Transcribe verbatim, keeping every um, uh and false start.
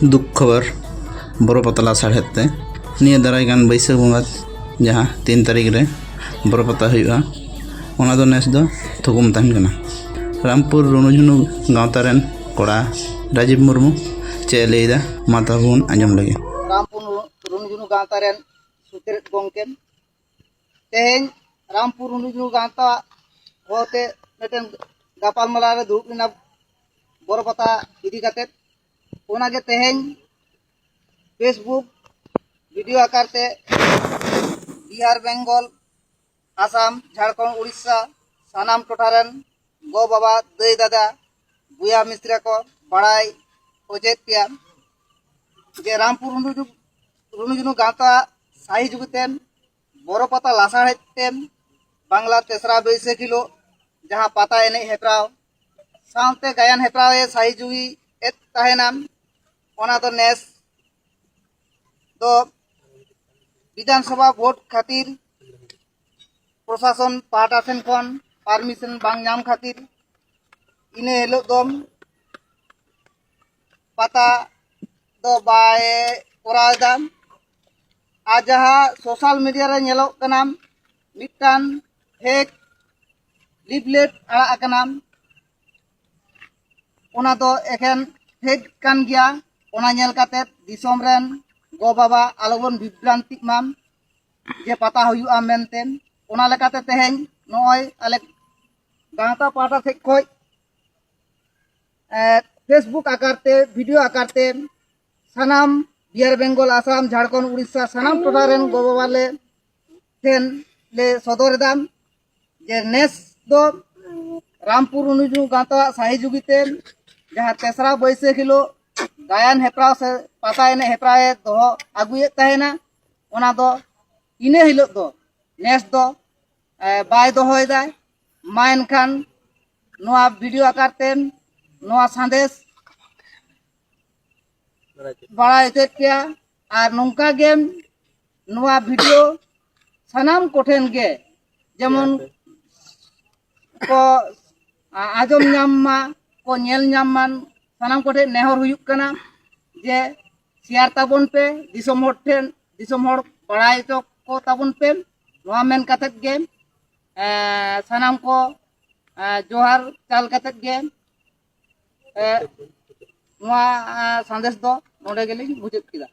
ᱫᱩᱠ ᱠᱷᱚᱵᱚᱨ, ᱵᱚᱨᱚ ᱯᱟᱛᱟ ᱞᱟᱥᱟᱲᱦᱮᱫ ᱛᱮ ᱱᱤᱭᱟᱹ ᱫᱟᱨᱟᱭ ᱠᱟᱱ ᱵᱟᱹᱭᱥᱟᱹᱠᱷ ᱵᱚᱸᱜᱟ ᱡᱟᱦᱟᱸ ᱛᱤᱱ ᱛᱟᱹᱨᱤᱠᱷ ᱨᱮ ᱵᱚᱨᱚ ᱯᱟᱛᱟ ᱦᱩᱭᱩᱜᱼᱟ, ᱚᱱᱟ ᱫᱚ ᱱᱮᱥ ᱫᱚ ᱛᱷᱩᱠᱩᱢ ᱛᱟᱦᱮᱱ ᱠᱟᱱᱟ᱾ ᱨᱟᱢᱯᱩᱨ ᱨᱩᱱᱩᱡᱷᱩᱱᱩ ᱜᱟᱶᱛᱟ ᱨᱮᱱ ᱠᱚᱲᱟ ᱨᱟᱡᱤᱵᱽ ᱢᱩᱨᱢᱩ ᱪᱮᱫ ᱮ ᱞᱟᱹᱭᱫᱟ, ᱢᱟ ᱛᱟᱵᱚᱱ ᱟᱸᱡᱚᱢ ᱞᱮᱜᱮ᱾ ᱨᱟᱢᱯᱩᱨ ᱨᱩᱱᱩᱡᱷᱩᱱᱩ ᱜᱟᱶᱛᱟ ᱨᱮᱱ ᱥᱩᱛᱨᱮᱫ ᱜᱚᱢᱠᱮ, ᱛᱮᱦᱮᱧ ᱨᱟᱢᱯᱩᱨ ᱨᱩᱱᱩᱡᱷᱩᱱᱩ ᱜᱟᱶᱛᱟ ᱦᱚᱦᱚᱛᱮ ᱢᱤᱫᱴᱮᱱ ᱜᱟᱯᱟᱞᱢᱟᱨᱟᱣ ᱨᱮ ᱫᱩᱲᱩᱵ ᱞᱮᱱᱟ ᱵᱚᱨᱚ ᱯᱟᱛᱟ ᱤᱫᱤ ᱠᱟᱛᱮᱫ᱾ ᱚᱱᱟᱜᱮ ᱛᱮᱦᱮᱧ Facebook video ᱟᱠᱟᱨ ᱛᱮ ᱵᱤᱦᱟᱨ, ᱵᱮᱝᱜᱚᱞ, ᱟᱥᱟᱢ, ᱡᱷᱟᱲᱠᱷᱚᱸᱰ, ᱩᱲᱤᱥᱥᱟ ᱥᱟᱱᱟᱢ ᱴᱚᱴᱷᱟ ᱨᱮᱱ ᱜᱚ ᱵᱟᱵᱟ, ᱫᱟᱹᱭ ᱫᱟᱫᱟ, ᱵᱚᱭᱦᱟ ᱢᱤᱥᱨᱟ ᱠᱚ ᱵᱟᱲᱟᱭ ᱦᱚᱪᱚᱭᱮᱫ ᱯᱮᱭᱟ ᱡᱮ ᱨᱟᱢᱯᱩᱨ ᱨᱩᱱᱩᱡᱩ-, ᱨᱩᱱᱩᱡᱩᱱᱩ ᱜᱟᱶᱛᱟ ᱥᱟᱹᱦᱤ ᱡᱩᱜᱤᱛᱮ ᱵᱚᱨᱚ ᱯᱟᱛᱟ ᱞᱟᱥᱟᱲᱦᱮᱫ ᱛᱮ ᱵᱟᱝᱞᱟ ᱛᱮᱥᱨᱟ ᱵᱟᱹᱭᱥᱟᱹᱠᱷ ᱦᱤᱞᱳᱜ ᱡᱟᱦᱟᱸ ᱯᱟᱛᱟ ᱮᱱᱮᱡ ᱦᱮᱯᱨᱟᱣ ᱥᱟᱶᱛᱮ ᱜᱟᱭᱟᱱ ᱦᱮᱯᱨᱟᱣ ᱮ ᱥᱟᱹᱦᱤ ᱡᱩᱦᱤ ᱮᱫ ᱛᱟᱦᱮᱱᱟ, ᱚᱱᱟ ᱫᱚ ᱱᱮᱥ ᱫᱚ ᱵᱤᱫᱷᱟᱱ ᱥᱚᱵᱷᱟ ᱵᱷᱳᱴ ᱠᱷᱟᱹᱛᱤᱨ ᱯᱨᱚᱥᱟᱥᱚᱱ ᱯᱟᱦᱴᱟ ᱥᱮᱱ ᱠᱷᱚᱱ ᱯᱟᱨᱢᱤᱥᱚᱱ ᱵᱟᱝ ᱧᱟᱢ ᱠᱷᱟᱹᱛᱤᱨ ᱤᱱᱟᱹ ᱦᱤᱞᱳᱜ ᱫᱚ ᱯᱟᱛᱟ ᱫᱚ ᱵᱟᱭ ᱠᱚᱨᱟᱣ ᱮᱫᱟ᱾ ᱟᱨ ᱡᱟᱦᱟᱸ ᱥᱳᱥᱟᱞ ᱢᱤᱰᱤᱭᱟ ᱨᱮ ᱧᱮᱞᱚᱜ ᱠᱟᱱᱟ, ᱢᱤᱫᱴᱟᱝ ᱯᱷᱮᱠ ᱞᱤᱯᱷᱞᱮᱴ ᱟᱲᱟᱜ ᱟᱠᱟᱱᱟ, ᱚᱱᱟ ᱫᱚ ᱮᱠᱷᱮᱱ ᱯᱷᱮᱠ ᱠᱟᱱ ᱜᱮᱭᱟ᱾ ᱚᱱᱟ ᱧᱮᱞ ᱠᱟᱛᱮ ᱫᱤᱥᱚᱢ ᱨᱮᱱ ᱜᱚ ᱵᱟᱵᱟ ᱟᱞᱚᱵᱚᱱ ᱵᱤᱵᱷᱨᱟᱱᱛᱤᱜ ᱢᱟ ᱡᱮ ᱯᱟᱛᱟ ᱦᱩᱭᱩᱜᱼᱟ ᱢᱮᱱᱛᱮ᱾ ᱚᱱᱟ ᱞᱮᱠᱟᱛᱮ ᱛᱮᱦᱮᱧ ᱱᱚᱜᱼᱚᱭ ᱟᱞᱮ ᱜᱟᱶᱛᱟ ᱯᱟᱦᱴᱟ ᱥᱮᱫ ᱠᱷᱚᱱ Facebook ᱟᱠᱟᱨ ᱛᱮ, ᱵᱷᱤᱰᱤᱭᱳ ᱟᱠᱟᱨ ᱛᱮ ᱥᱟᱱᱟᱢ ᱵᱤᱦᱟᱨ, ᱵᱮᱝᱜᱚᱞ, ᱟᱥᱟᱢ, ᱡᱷᱟᱲᱠᱷᱚᱸᱰ, ᱩᱲᱤᱥᱥᱟ ᱥᱟᱱᱟᱢ ᱴᱚᱴᱷᱟ ᱨᱮᱱ ᱜᱚ ᱵᱟᱵᱟ ᱞᱮ ᱴᱷᱮᱱ ᱞᱮ ᱥᱚᱫᱚᱨ ᱮᱫᱟ ᱡᱮ ᱱᱮᱥ ᱫᱚ ᱨᱟᱢᱯᱩᱨ ᱨᱩᱱᱩᱡᱩ ᱜᱟᱶᱛᱟᱣᱟᱜ ᱥᱟᱹᱦᱤ ᱡᱩᱜᱤ ᱛᱮ ᱡᱟᱦᱟᱸ ᱛᱮᱥᱨᱟ ᱵᱟᱹᱭᱥᱟᱹᱠᱷ ᱦᱤᱞᱳᱜ ᱜᱟᱭᱟᱱ ᱦᱮᱯᱨᱟᱣ ᱥᱮ ᱯᱟᱛᱟ ᱮᱱᱮᱡ ᱦᱮᱯᱨᱟᱣ ᱮ ᱫᱚᱦᱚ ᱟᱹᱜᱩᱭᱮᱫ ᱛᱟᱦᱮᱱᱟ, ᱚᱱᱟ ᱫᱚ ᱤᱱᱟᱹ ᱦᱤᱞᱳᱜ ᱫᱚ ᱱᱮᱥ ᱫᱚ, ᱮ, ᱵᱟᱭ ᱫᱚᱦᱚᱭᱮᱫᱟ᱾ ᱢᱟ ᱮᱱᱠᱷᱟᱱ ᱱᱚᱣᱟ ᱵᱷᱤᱰᱤᱭᱳ ᱟᱠᱟᱨ ᱛᱮ ᱱᱚᱣᱟ ᱥᱟᱸᱫᱮᱥ ᱵᱟᱲᱟᱭ ᱦᱚᱪᱚᱭᱮᱫ ᱯᱮᱭᱟ᱾ ᱟᱨ ᱱᱚᱝᱠᱟ ᱜᱮ ᱱᱚᱣᱟ ᱵᱷᱤᱰᱤᱭᱳ ᱥᱟᱱᱟᱢ ᱠᱚᱴᱷᱮᱱ ᱜᱮ ᱡᱮᱢᱚᱱ ᱠᱚ ᱟ-, ᱟᱸᱡᱚᱢ ᱧᱟᱢ ᱢᱟ, ᱠᱚ ᱧᱮᱞ ᱧᱟᱢ ᱢᱟ, ᱥᱟᱱᱟᱢ ᱠᱚᱴᱷᱮᱱ ᱱᱮᱦᱚᱨ ᱦᱩᱭᱩᱜ ᱠᱟᱱᱟ ᱡᱮ ᱥᱮᱭᱟᱨ ᱛᱟᱵᱚᱱ ᱯᱮ, ᱫᱤᱥᱚᱢ ᱦᱚᱲ ᱴᱷᱮᱱ, ᱫᱤᱥᱚᱢ ᱦᱚᱲ ᱵᱟᱲᱟᱭ ᱦᱚᱪᱚ ᱠᱚ ᱛᱟᱵᱚᱱ ᱯᱮ᱾ ᱱᱚᱣᱟ ᱢᱮᱱ ᱠᱟᱛᱮᱫ ᱜᱮ, ᱮᱸ, ᱥᱟᱱᱟᱢ ᱠᱚ, ᱮᱸ, ᱡᱚᱦᱟᱨ ᱪᱟᱞ ᱠᱟᱛᱮᱫ ᱜᱮ, ᱮᱸ, ᱱᱚᱣᱟ, ᱮᱸ, ᱥᱟᱸᱫᱮᱥ ᱫᱚ ᱱᱚᱰᱮ ᱜᱮᱞᱤᱧ ᱢᱩᱪᱟᱹᱫ ᱠᱮᱫᱟ᱾